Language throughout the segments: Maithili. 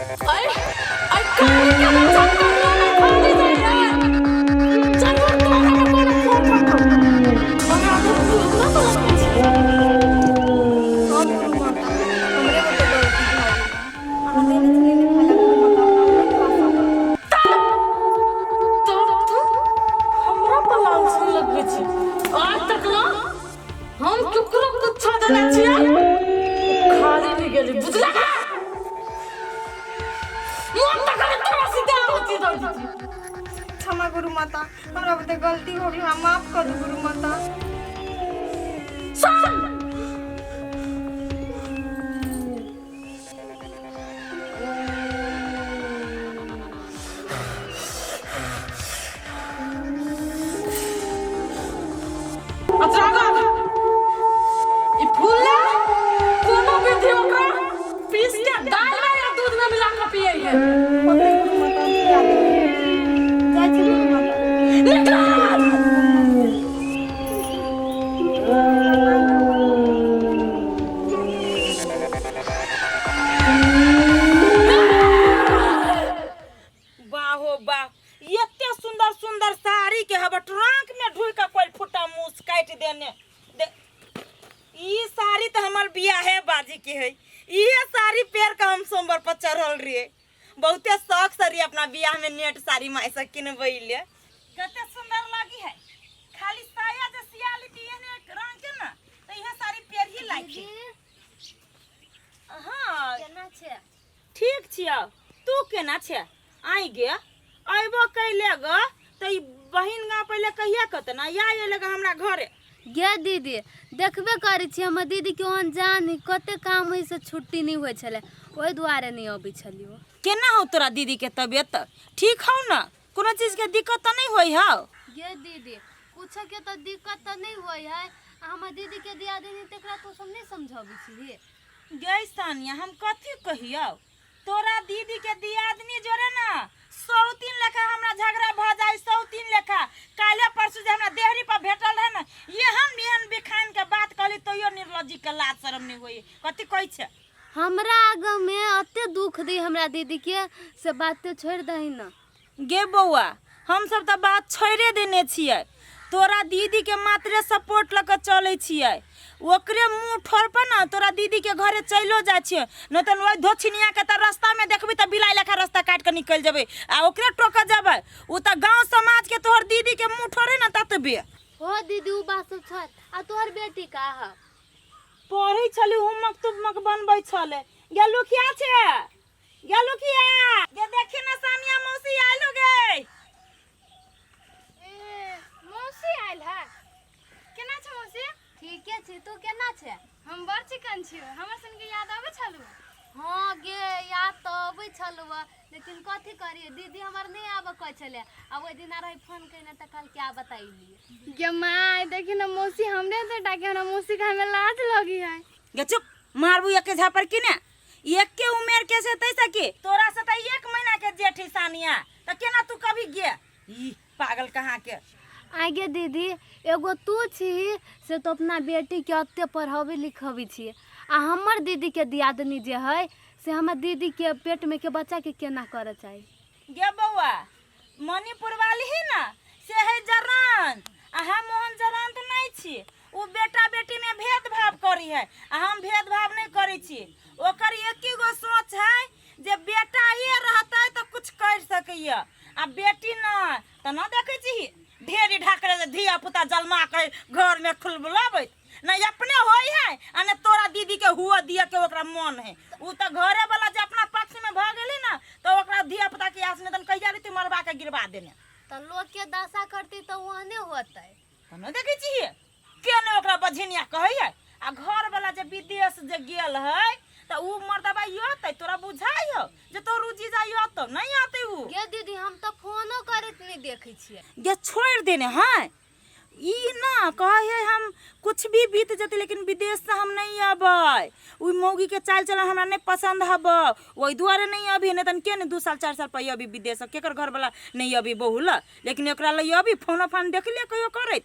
अरे अरे काहे के बच्चा करलो ना खाली जाय रे जरूर तोरा में कोनो फोन रखो हमरा तो ना तो लगै छै। हाँ गुरु माता, हमरे बुते गलती भऽ गेल। अहाँ देने छलियै ने खाय लए गुरु माता, हम नहि खा सकब। तब तू हमरा पर लांछन लगबै छी। आज तक ना हम केकरो कुछो देने छियै खाली नहि गेली, बुझला ना? मन तऽ करे तोरा सीधा होती दऽ दी। क्षमा गुरु माता, हमरा बुते गलती हो गेल, हमरा माफ कर दू गुरु माता। सुन, अच्छा कर ई फूल ना कोनो विधि ओकरा पीस के दाल में या दूध में मिला के पिए है। ओते गुरु माता, हम पिया देबै। जाइ छी गुरु माता। निकल। बाहो बाह, एते सुंदर सुंदर साड़ी के हब ट्रंक में ढुक के कोई फुटा मूस काटि देने दे। ई साड़ी तो हमर बियाहे बाजी के है, इहे साड़ी पेर के हम सोमवार पर चढ़ल रहिए। बहुते शौक से रहिए अपना बियाह में नेट साड़ी माय से किनबैले। कते सुंदर लगी है, खाली साया जे सिया लेती एहने रंग के ना तो इहे साड़ी पेर ही लागी। हाँ। केना छै? ठीक छियौ, तू केना छै? आइ गे, अयबो कैले ग तऽ ई बहिन गाँव पहिले कहिया कत ना या अयले ग हमरा घरे। गे दीदी, देखबे करै छी हमर दीदीके अनजान है, कते काम है से छुट्टी नहि होइ छलै, ओहि दुआरे नहि अबै छलियै। केना हौ तोरा दीदीके तबियत ठीक हौ ने? कोनो चीजके दिक्कत तऽ नहि होइ हौ? गे दीदी, कुछोके तऽ दिक्कत तऽ नहि होइ है, आ हमर दीदीके दियादिनी तकरा तू सब नहि समझबै छिही? गै सानिया, हम कथी कहियौ, तोरा दीदी के दियादनी जोरे ना सौतीन लेखा हमरा झगड़ा भऽ जाइ, सौतीन लेखा। काल्हि परसू जे हमरा देहरी पर भेटल रहे ने, एहन एहन बिखान के बात कहली तैयो निर्लज्जी के लाज शरम नहि होई। कथी कहै छै? हमरा आगमे एते दुख दी हमरा दीदीके से बाते छोड़ि दही ने। गे बौआ, हमसब तऽ बात छोड़े देने छियै, तोरा दीदीके मात्रे सपोर्ट लऽ कऽ चलै छियै। ओकरे मुँह ठोर पर ने तोरा दीदीके घरे चलियो जाइ छियै, नहि तऽ ओहि धोछिनियाके तऽ रास्तामे देखबी तऽ बिलाइ लेखा रास्ता काटि कऽ निकलि जेबै आ ओकरे टोकऽ जेबै। ओ तऽ गाँव समाजके तोहर दीदीके मुँह ठोरे ने ततबे। हो दीदी, ओ बात सब छोड़, आ तोहर बेटी का ह? पढ़ै छलै, होमवर्क तोमवर्क बनबै छलै। गे लुखिया छै, गे लुखिया गे, देखी ने सानिया मौसी आयल हो गे। ए, मौसी आयल है? केना छै मौसी? ठीके छी, तू केना छै? हम बड़ चिकन छी। हमर सनके याद आबै छलू? हाँ गे, याद तऽ अबै छलौ, लेकिन कथी करिए, दीदी हमर नहि आबऽ कहै छलै, आ ओहि दिना रही फोन कयने तऽ कहल क्या बतैली। गे माय, देखी ने मौसी हमरे से डाके, हमरा मौसी के हमें लाज लगी है। गे चुप, मारबू एके झापर की ने। एके उमेर के से तै सकी, तोरा से तऽ 1 महीना के जेठी सानिया, तऽ केना तू कभी गे ई पागल कहाँ के। आगे दीदी, एगो तू छी से तो अपना बेटी के अते पढ़ाबे लिखाबे छी, आ हमर दीदी के दियादनी जे है से हमर दीदी के पेट में के बच्चा के केना करऽ चाही? गे बौआ, मणिपुर वाली ही ना से है जरान, आ हम ओहन जरान तऽ नहि छी। ओ बेटा बेटी में भेदभाव करी है आ हम भेदभाव नहीं करै छी। ओकर एक ही गो सोच है जे बेटा ही रहतै तऽ कुछ कर सकैया आ बेटी नहि। तऽ न देखै छी ढेरी ढाकरे जे धिया पुता जलमा के घर में खुलबुलाबैत नहीं अपने होई है आ ने तोरा दीदी के हुआ दिया के ओकरा मन है। उ तऽ घरे वाला जे अपना पक्ष में भऽ गेली ना तऽ ओकरा धिया पुता के आस में तन कहिया रे मरबा के गिरवा देने। तऽ लोग के दशा करती तऽ ओहने होतै। तऽ नहि देखै छियै के ने ओकरा बझिनिया कहै है। आ घर वाला जे विदेश जे गेल है तऽ उ मर्दबा अतै, तोरा बुझाइ हौ जे तोर उ जीजा अतौ? नहि अतै उ। गे दीदी, हम तऽ फोनो करैत नहि देखै छियै। गे छोड़ि देने है ई ना कहै है हम कुछ भी बीत जेतै लेकिन विदेश से हम नहीं अबै, ओहि मौगी के चाल चलन हमरा नहीं पसंद हब, ओहि दुआरे नहीं अभी। नहीं तन के ने 2 साल 4 साल पर अभी विदेश से केकर घर वाला नहीं अभी बहु ल, लेकिन एकरा लई अभी फोनो फान देख लिया कहियो करैत।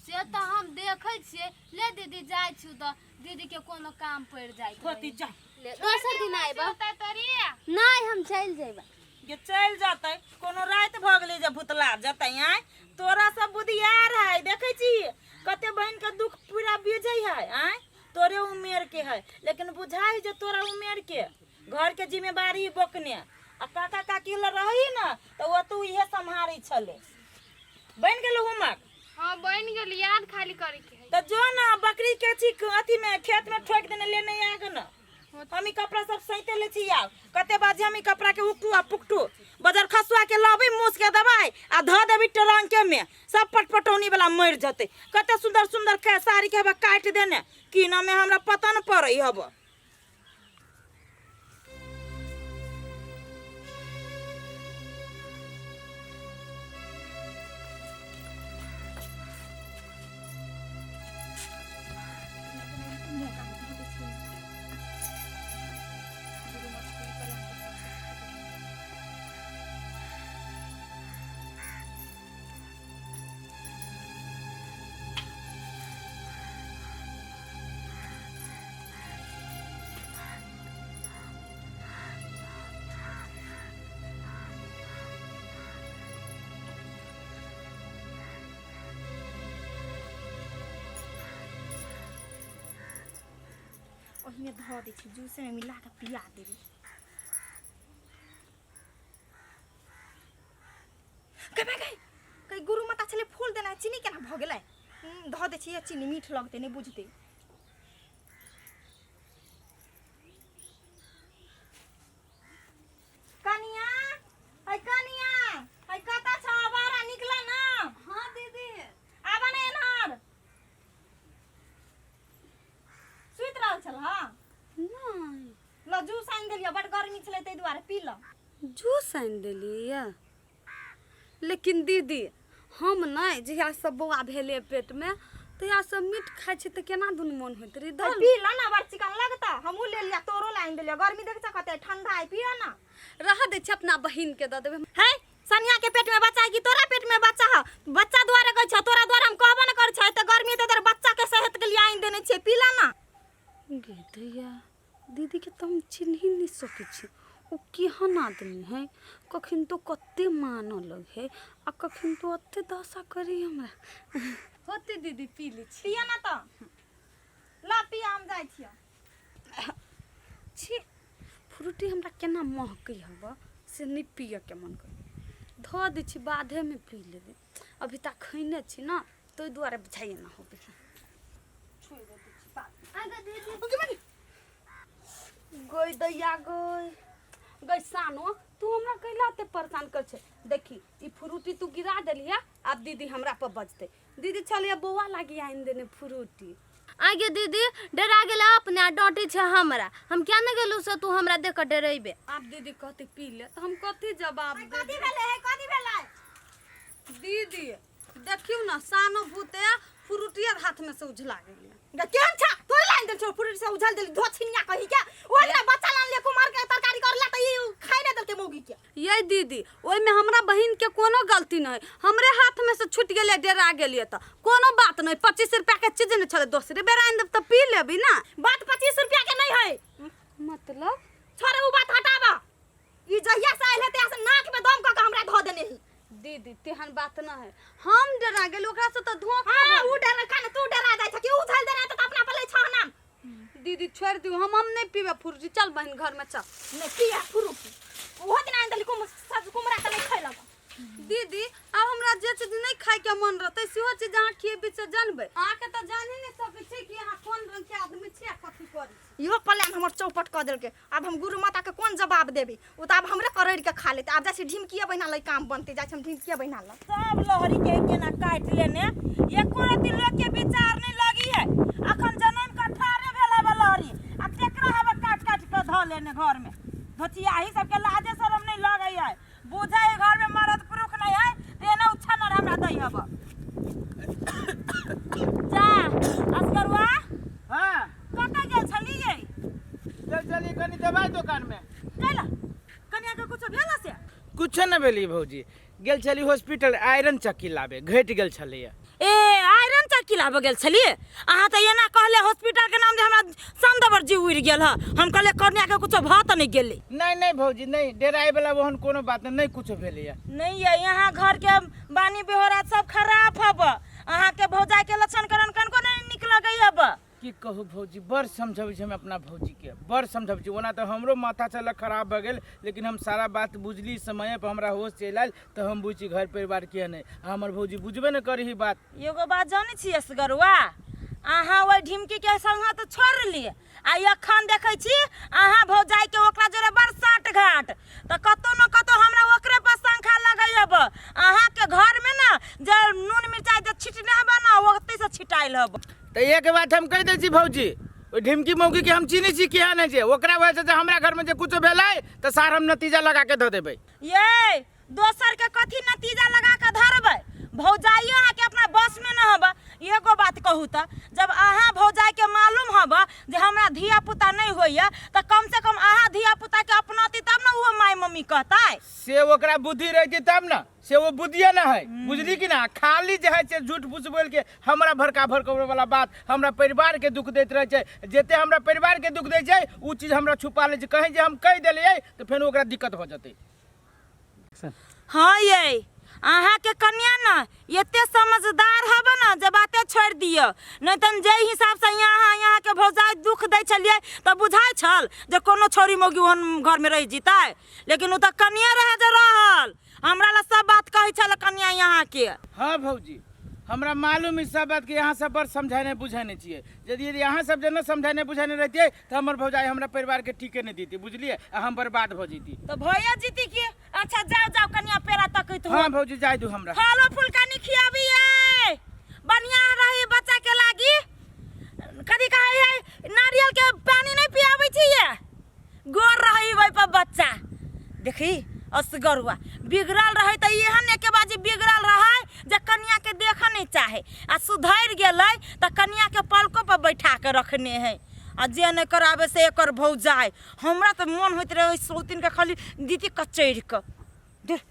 से तऽ हम देखै छियै। ले दीदी, जाइ छी तऽ दीदी के कोनो काम पड़ि जाइ। होती जा। ले, दोसर दिन आयब। तोरी। नहीं, हम हम चलि जेबै। जे चलि जेतै, कोनो राति भऽ गेलै जे भुतला जेतै? आँय, तोरा सब बुधियार है, देखै छी कते बहिनके दुख पूरा बुझै है। आँय, तोरे उमेर के है, लेकिन बुझाइ जे तोरा उमेर के घर के जिम्मेवारी बोकने आ काका काकी लग रही ने, तऽ ओतौ इहे सम्हारै छलै। बनि गेलौ होमवर्क? हाँ, बनि गेल, याद खाली करैके है। तऽ जो ने, बकरी के छी अथी में खेत में ठोकि देने, लेने आग न। हम ई कपड़ा सब सैते ले छी। आब कते बाजी हम ई कपड़ा के उकटू आ पुकटू, बजर खसुआ के लबै, मूस के दबाई आ धऽ देबै ट्रंके में, सब पटपटौनी वाला मरि जतै। कते सुंदर सुंदर के साड़ी के हबा काटि देने, की नामे हमरा पता न पड़ै हब। ओहिमे धऽ दै छी, जूसमे मिला कऽ पिया देबै। गै माय गै, गै गुरु माता छलै फूल देनाइ, चीनी केना भऽ गेलै? धऽ दै छियै चीनी, मीठ लगतै, नहि बुझतै। कनिया है, कनिया है, कतऽ छौ? आवारा निकल ना। हाँ दीदी। आबऽ ने एन्हर। सुति रहल छल? हँ। नहि। ल, जूस आनि देलियै, बड गर्मी छलै ताहि दुआरे, पी ल। जूस आनि देलियै? लेकिन दीदी, हम नहि जहिया सब बौआ भेलै पेटमे तहिया सब मीठ खाइ छी, तऽ केना दुनू मोन होइत रहै। धर, पी ल ना, बड़ चिकन लगता। हमहूँ ले लिया, तोरो ला आनि देलियै। गर्मी देख छ कते, ठंडा है, पिय ना। रह दै छी, अपना बहिनके दऽ देबै। है, सनिया के पेट में बच्चा है कि तोरा पेट में बच्चा है? बच्चा द्वारे कहै छ, तोरा द्वारे हम कहबो न करै छ। एते गर्मी है तोरा बच्चा के सेहत के लिए आनि देने छियै, पी ल ना। गे दैया, दीदीके तऽ हम चिन्हि नहि सकै छी। ओ केहन आदमी है? कखन तो कते मानऽ लगै है आ कखन तो एते दशा करी हमरा। होते दीदी, पी लै छी। पिय ना तऽ, ल पिय, हम जाइ छियै। छी, फ्रूटी हमरा केना महकै हब से नहि पियऽके मन करै। धऽ दै छी, बाधेमे पी लेबै। अभी तक खैने छी ने, ताहि दुआरे बुझाइए ना होबै। गई दैया गई, गई सानो, तू हमरा कैला एते परेशान कर छै? देखी, ई फ्रूटी तू गिरा देलिहे, आब दीदी हमरा पर बजतै। दीदी छलिए बौआ लागी आनि देने फ्रूटी। आगे दीदी डरा गेलै अपने आ डाँटै छै हमरा। हम क्या ने गेलहुँ से तू हमरा देख कऽ डरेबे। आब दीदी कहतै पी ले, तऽ हम कथी जवाब देबै? कथी भेलै है? कथी भेलै? दीदी, देखियौ ने, सानो भूते फ्रूटिये हाथमे से उझला गेलै। गे केहन छा, तोरे लाइन देल छौ फ्रूट से उझल देली, धो छिनिया कही के। ओ दिना बच्चा लान ले, कुमार के तरकारी करला त ई खाइ नै देलकै मौगी के। ये दीदी, ओहिमे हमरा बहिनके कोनो गलती नहि, हमरे हाथमे से छूटि गेलै, डरा गेलियै तऽ कोनो बात नहि। 25 रुपैआके चीज नहि छलै, दोसरे बेर आनि देब तऽ पी लेबी ने। बात 25 रुपया के नहीं है। मतलब? छोड़, उ बात हटाबा। ई जहिया से आयल है तहिया से नाक में दम क के हमरा धो देने ही। दीदी, तेहन बात न है, हम डरा गेली ओकरा से तऽ धोखा। हाँ, उ डर खाने तू डरा जाइ छ कि उझल देने त अपना पर लै छ नाम। दीदी, छोड़ दियौ, हम नहि पीबै फ्रूटी। चल बहिन, घरमे चल। नहीं पिया फ्रूटी, ओहो दिन आनि देली कुम सज कुमरा त नहीं खैलक। दीदी, आब हमरा जे चीज नहि खायके मन रहतै सेहो चीज अहाँ खिएबै से जानबै? अहाँके तऽ जानि नहि सकै छी कि अहाँ कोन रंगके आदमी छी आ कथी करै छी। इहो प्लान हमर चौपट कऽ देलकै। आब हम गुरु माता के कोन जवाब देबै? ओ तऽ आब हमरे करड़ि के खा लेतै। आब जाइ छी ढिमकिए बहिना लै, काम बनतै। जाइ छी हम ढिमकिए बहिना लग। सब लहरी के केना काटि लेने, एको रति लोक के विचार नहीं लगी है। अखन जनम के ठारे भेल हवे लहरी आ केकरा हवे काट काट के धऽ लेने घर में। धोचियाही सबके लाजे शरम नहीं लगे है। बुझे है घर में मर्द पुरुख नहीं है ते एना उछानर हमरा दै हब। जा असगरुआ। हाँ। कतऽ गेल छलियै? चल चलिए कनी दवाई दुकान में। कैला, कनिया के कुछो भेल से? कुछो न भेली भौजी, गेल छली हॉस्पिटल आयरन चक्की लाबे, घटि गेल छलैया। ए, आयरन चक्की? साइकिल आबऽ गेल छलियै अहाँ तऽ एना कहले हॉस्पिटल के नाम जे हमरा संदवर जी उड़ि गेल ह हम कहलियै कन्या के कुछो भऽ तऽ नहि गेलै नहि नहि भौजी नहि डेराय वाला ओहन कोनो बात नहि, नहि कुछो भेलैया नहीं ये यहाँ घर के बानी बेहोरा सब खराब हब अहाँ के भौजाई के लक्षण करण कनको नहीं निक लगै हब की कहू भौजी बड़ समझबै छी हम अपना भौजीके बड़ समझबै छी ओना तऽ हमरो माथा चलऽ खराब भऽ गेल लेकिन हम सारा बात बुझली समय पर हमरा होश चलि आयल तऽ हम बुझी घर परिवार किए नहि आ हमर भौजी बुझबे नहि करही बात एगो बात जानै छी असगरुआ अहाँ ओहि ढिमकी के संग तऽ छोड़ लिए आ एखन देखै छी अहाँ भौजाई के ओकरा जोरे बड़ साँठ घाट तऽ कतौ न कतौ हमरा ओकरे पर शंखा लगै हब अहाँ के घर में ना जे नून मिरचाई जे छिटने हब ना ओतै से छिटाइल हब तऽ एक बात हम कहि दै छी भौजी ओहि ढिमकी मौगी के हम चिन्है छी केहन होइ छै ओकरा वजह से हमरा घरमे जे कुछो भेलै तऽ सार हम नतीजा लगा के धऽ देबै ये दोसर के कथी नतीजा लगा के धरबै भौजाइयो अहाँके अपना बस में न हब एगो बात कहू तऽ जब अहाँ भौजाई के मालूम हब जे हमरा धिया पुता नहीं होइया तऽ कम से कम अहाँ धिया पुता के अपनौती तब न ओहो माय मम्मी कहतै से ओकरा बुद्धि रहती तब न से वो बुद्धिए न है बुझली कि ना खाली जे है से झूठ फूस बोल के हमरा भड़का भड़कबै वाला बात हमरा परिवार के दुख दैत रहै छै जते हमरा परिवार के दुख दै छै ओ चीज हमरा छुपा लै छै कहीं जे हम कहि देलियै तऽ फेर ओकरा दिक्कत भऽ जेतै हाँ ये अहाँके कन्या न एते समझदार हब न जे बाते छोड़ि दियौ नहि तऽ जाहि हिसाबसँ यहाँ यहाँके भौजाइ दुख दै छलियै तऽ बुझाइ छल जे कोनो छौड़ी मौगी ओहन घरमे रहि जेतै लेकिन ओ तऽ कनिए रहै जे रहल हमरा लए सब बात कहै छल कन्या यहाँके हाँ भौजी हमरा मालूम ई सब बात कि अहाँ सब बड़ समझेने बुझेने छियै यदि यदि अहाँ सब जे नहि समझेने बुझेने रहितियै तऽ हमर भौजाई हमरा परिवार के ठीके नहि देती बुझलियै आ हम बर्बाद भऽ जैती तऽ भैया जीती की अच्छा जाओ जाओ कन्या पेड़ा तकैत हो हाँ भौजी जाय दू हमरा फलो फूल कनी खियाबियै बढ़िया रही बच्चा के लागी कथी कहै है नारियल के पानी नहीं पियाबै छियै गोर रही ओहि पर बच्चा देखी असगरुआ बिगड़ल रहे तऽ एहन एके बाजी बिगड़ल रहे जे कनिया के देखऽ नहीं चाहे आ सुधरि गेलै तऽ कनिया के पलको पर बैठा के रखने है आ जे नहि कराबे से एकर भौजाइ हमरा तऽ मोन होइत रहै सौतिन के खाली दीदी कचैड़ कऽ देख